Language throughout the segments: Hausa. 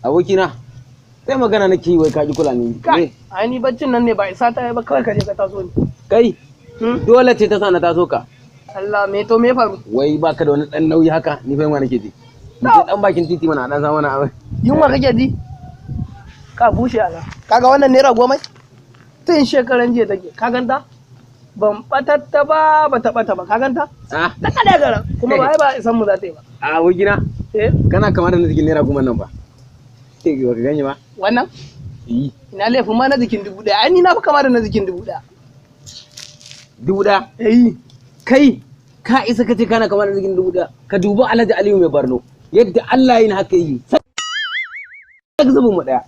Abokina, sai magana nake yi wai ka ki kula ni. Kai, ai ni baccin nan ne ba isa ta yi ba, kawai ka je ka taso ni. Kai, dole ce ta sa na taso ka. Allah, me to me faru? Wai baka da wani dan nauyi haka, ni fa yunwa nake ji. Mu je dan bakin titi mana dan samu na abin. Yunwa kake ji? Ka bushe ala. Kaga wannan ₦10? Tun shekaran jiya take. Ka ganta? Ban batatta ba, ba ta bata ba. Ka ganta? Ah, Ta kada garan. Kuma ba ai ba isan mu za ta yi ba. a abokina, Eh, kana kama da na jikin ₦10 nan ba. Eh, ba ka gani ba? Wannan? Yi. Ina laifin ma na jikin 1000. Ai ni na fi kama da na jikin 1000. 1000. Eh. Kai, ka isa ka ce kana kama da jikin 1000. Ka dubi Alhaji Aliyu mai Barno. Yadda Allah yin haka yi. Sai zubin mu daya.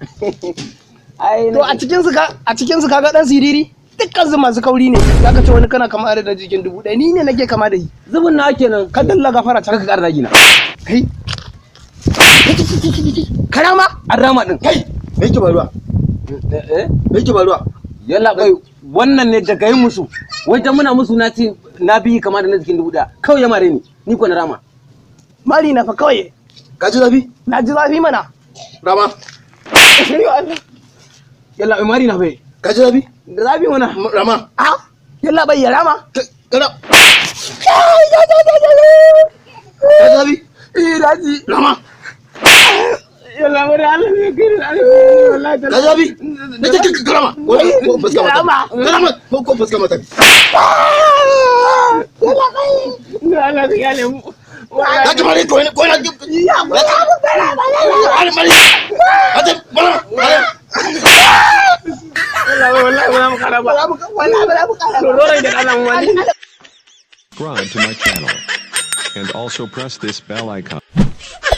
Ai, To a cikin su kaga dan siriri? Dukkan su masu kauri ne. Zaka ce wani kana kama da na jikin 1000. Ni ne nake kama da shi. Zubin na kenan. Ka dalla gafara Kar can. ka ƙara zagi na. Kai. Karama? An rama din. Kai, me yake faruwa? Eh? Me yake faruwa? Yalla bai, wannan ne daga yin musu. Wajen muna musu na ce na bi kama da na jikin 1000. Kawai ya mare ni. Ni ko na rama. Mari na fa kawai. Ka ji zafi? Na ji zafi mana. Rama. Yalla bai, mari na bai. Ka ji zafi? Da zafi mana. Rama. Ah, yalla bai, ya rama. Kana. Ka ji zafi? Eh, na ji. Rama. Yalla bai, Allah ne kai wallahi. Ka ji zafi? Na ce ka rama. Ko fuska mata. Rama. Rama. Ko fuska mata. Yalla bai. Allah ya kyale mu. Ka ji mari ko ina ko ina. Ya ku ya ku rama. Mari mari. Ate mara. Mara. Yalla bai, wallahi ba za mu kara ba. Wallahi ba za mu kara ba. Dole da Allah mu wani. Subscribe to my channel. And also press this bell icon.